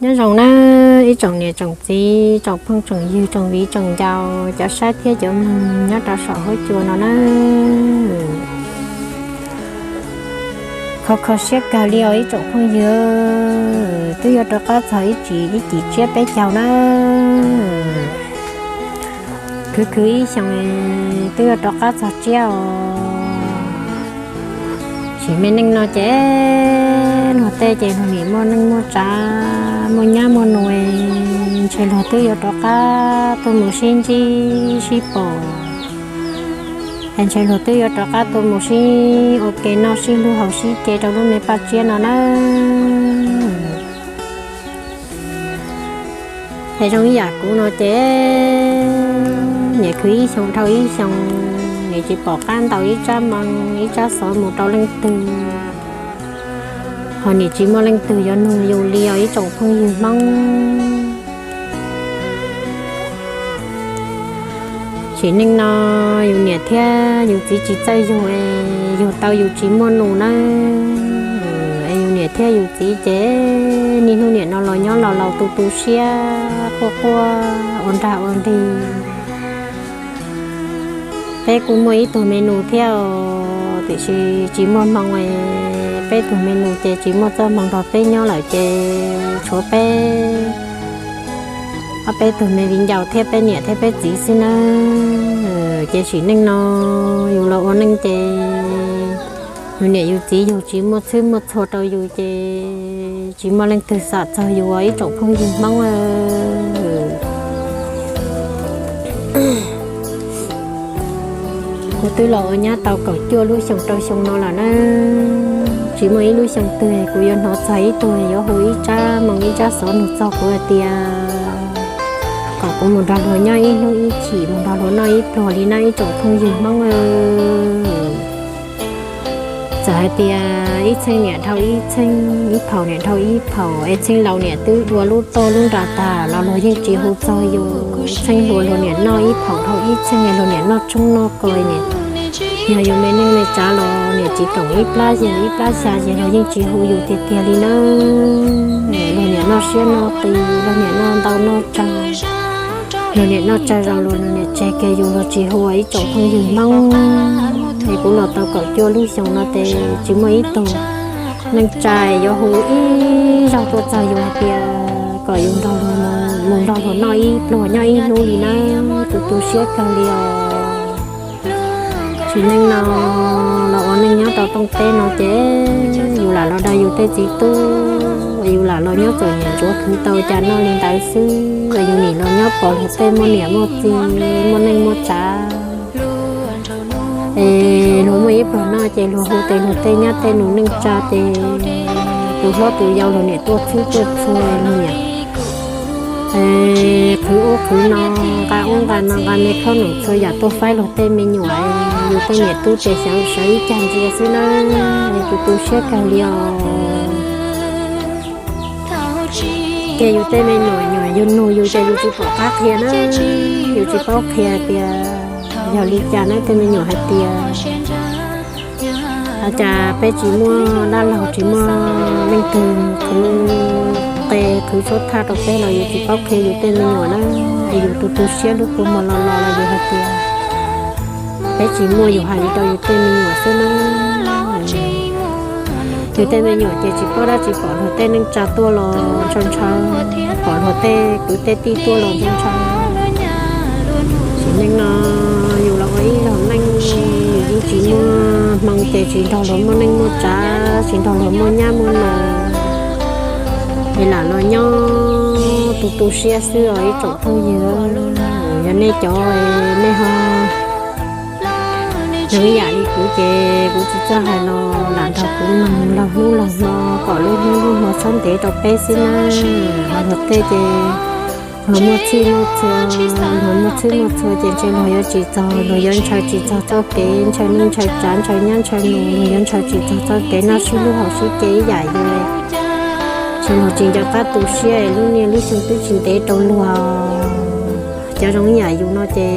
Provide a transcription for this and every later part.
Nyob zoo nawb ib tsoom niam tsoom txiv, tsoom phooj tsoom ywg, tsoom viv tsoom ncaus, cov saib thiab cov mloog nyob rau saum huab cua no nawb. Kho kho siab kawg li os ib tsoom phooj ywg, twb yuav rov qab txog ib tsam ib cim tsiab peb caug nawb. Khwv khwv ib xyoos twb yuav rov qab txog tsiab os. Sim me neej no ces luag tej ces luag nim muaj neej muaj tsav, muaj nyab muaj nus, ntshe luag twb yuav rov qab tuaj mus sib ntsib sib pom, es ntshe luag twb yuav rov qab tuaj mus sib ua ke noj sib hlub haus sib ce rau lub me paj tsiab no nawb. Es zoo ib yam kuv no ces nim khwv ib xyoos dhau ib xyoos, nim tsis pom qab ntaus ib tsab moo ib tsab xov mus rau leej twg, ho nim tsis muaj leej twg yuav nug yus li os ib tsoom phooj ywg Hmoob. Sim neej no yus niam thiab yus txiv tsis txawj yug, yug tau yus tsis muaj nus nawb. Es yus niam thiab yus txiv ces niaj hnub nim no los nyob los laus tu tu siab quaj quaj ua nrag ua nrig. Peb kuj muaj ib tug me nus thiab os, tiam sis tsis muaj hmoo, peb tug me nus ces tsis muaj txoj hmoo nrog peb nyob lawm ces tshuav peb ob peb tug me viv ncaus thiab peb niam thiab peb txiv xwb nawb. Ces sim neej no yus los ua neej ces yus niam yus txiv yug tsis muaj txhwb muaj txhua rau yus ces tsis muaj leej twg xam txog yus ib tsoom phooj ywg Hmoob. Kuv twb los ua nyab tau kaum cuaj lub xyoo rau xyoo no lawm na, tsis muaj ib lub xyoo twg kuv yuav hnov txog ib tug yuav hu ib tsab moo ib tsab xov nug txog kuv hais tias kom kuv mus nrog luag nyob ib hnub ib chim, mus nrog luag noj ib pluag li na ib tsoom phooj ywg Hmoob. Txawm hais tias ib txheej niam dhau ib txheej, ib phaum niam dhau ib phaum, es txheej laus niam twb dua lub toj lub nra tag los luag yeej tsis hu txog yus. Txheej hluas luag niam noj ib phaum dhau ib txheej, luag niam noj tshoob noj kos, niam yog yus me neej me tsav los niam tsis koom ib plab yawg ib plab xya yawg los yeej tsis hu yus tiag tiag li nawb. Luag niam noj siab noj qis, luag niam noj ntau noj tsawg, luag niam noj tsawg zaus los luag niam tseg kiag yus, luag tsis hu ib tsoom phooj ywg Hmoob. Es kuv los tau kaum cuaj lub xyoo no ces tsis muaj ib tug neej tsa yuav hu ib zaug tuaj txog yus hais tias kom yus nrog luag mus nrog luag noj ib pluag nyob ib hnub li na, tu tu siab kawg li os. Sim neej no los ua neej nyob rau tooj teb no ces yus lam los dag yus tej txiv tub, yus lam los nyob txom nyem ntsuav khwv tau cas noj li ntawd xwb, yus nim los nyob pom luag tej muaj niam muaj txiv muaj neej muaj tsav. Es luag muaj ib pluag noj ces luag hu tes luag tej nyab tej nus neej tsa ces tus hlob tus yau luag niam tuaj txhub tuaj txhua, luag niam qhwv ub qhwv no, nqa ub nqa no, nqa me khaub nus txhua yam tuaj faib luag tej me nyuam. Yus tej niam tub ces xyov sawv ib cag ntsia xwb na, es tu tu siab kawg li os. Ces yus tej me nyuam nyuam yug nug yus ces yus tsis pom qab qhia na, yus tsis paub qhia tias yog li cas na. Tej me nyuam hais tias cas peb tsis muaj dab laug, tsis muaj leej twg qhwv qe qhwv suab thaj rau peb los yus tsis paub qhia yus tej me nyuam na. Es yus tu tu siab lub kua muag los los los yus hais tias peb tsis muaj, yus hais li rau yus tej me nyuam xwb na. Yus tej me nyuam ces tsis paub dab tsi, pom luag tej neej tsa tuaj los ntshaw ntshaw, pom luag tej kwv tej tij tuaj los ntshaw ntshaw. Sim neej no yus los ua ib zaug neej, yus yeej tsis muaj hmoo ces tsis nrog luag muaj neej muaj tsav, tsis nrog luag muaj nyab muaj nus, es lam los nyob tu tu siab xwb os ib tsoom phooj ywg. Yog nej cov nej ho zoo ib yam li kuv ces kuv tsis txawj hais los lam nrog kuv mloog laug hnub laug hmo kom lub hnub lub hmo txhob ntev rau peb xwb na. Ho luag tej ces luag muaj txhij muaj txhua, luag muaj txhij muaj txhua ces ntshe luag yuav tsis txog, luag yuav ntshaw tsis txog txoj kev ntshaw neej ntshaw tsav ntshaw nyab ntshaw nus, luag yuav ntshaw tsis txog txoj kev noj sib hlub haus sib ce ib yam yus. Ces luag tsis nco qab tu siab, lub niaj lub xyoo twb tsis ntev rau luag. Cov zoo ib yam yus no ces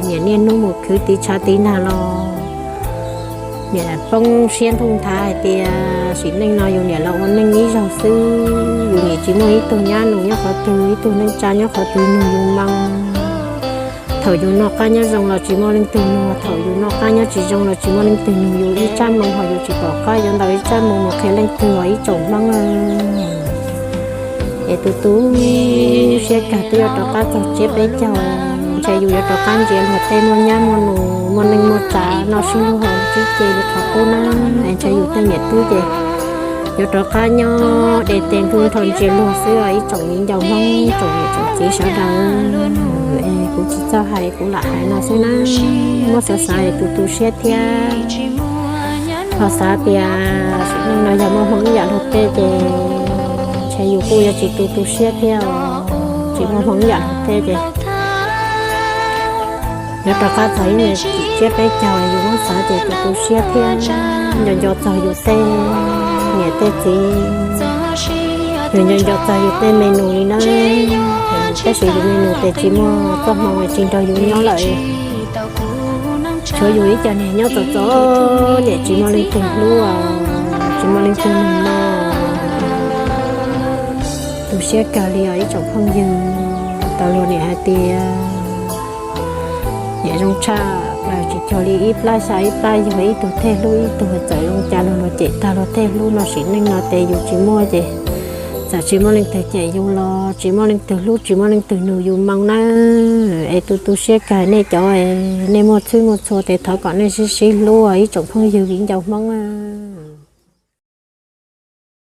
niam niaj hnub mus khwv tiv tshav tiv nag los niam poob siab ntuj nthav hais tias sim neej no yus niam los ua neej ib zaug xwb, Nim tsis muaj ib tug nyab nus nyob qhov twg, ib tug neej tsa nyob qhov twg nug yus moo. Thaum yus noj qab nyob zoo los tsis muaj leej twg nug, thaum yus noj qab nyob tsis zoo los tsis muaj leej twg nug yus ib tsab moo, ho yus tsis pom qab yuav ntaus ib tsab moo mus qhia leej twg os ib tsoom Hmoob. Es tus tu siab kawg twb yuav rov qab txog tsiab peb caug, ntshe yus yuav rov qab ntsia luag tej muaj nyab muaj nus muaj neej muaj tsav noj sib luag haus tsib ce li qhov qub na. Es ntshe yus tej niam tub ces yuav rov qab nyob de tes nkuj nrho ntsia luag xwb os ib tsoom viv ncaus Hmoob, tsoom niam tsoom txiv sawv daws. Es kuv tsis txawj hais, kuv lam hais no xwb na. Muab xav xav es tus tu siab thiab. Ho xav tias sim neej no yog muaj hmoo ib yam luag tej ces ntshe yus kuj yuav tsis tu tu siab thiab os. Tsis muaj hmoo ib yam luag tej ces yuav rov qab txog ib niam txiv tsiab peb caug, yus muab xav ces tus tu siab thiab. Nco nco txog yus tej niam tej txiv, yus nco nco txog yus tej me nus li na. Tab sis yus me nus ces tsis muaj txoj hmoo tsis nrog yus nyob lawm. Tshuav yus ib co niag nyob txom txom nyem tsis muaj leej twg hlub, tsis muaj leej twg nug no. Tu siab kawg li os ib tsoom phooj ywg. Tau luag niam hais tias niam zoo tshaj plaws tsis cuag li ib plab xya ib plab yug, ib tug thiaj hlub ib tug, txawm zoo cas luag luag cem tag luag thiaj hlub no. Sim neej no ces yus tsis muaj ces txawm tsis muaj leej twg cem yus los tsis muaj leej twg hlub tsis muaj leej twg nug yus moo na. Es tu tu siab kawg nej cov, nej muaj txhij muaj txhua ces thov kom nej sib sib hlub ib tsoom phooj ywg viv ncaus Hmoob.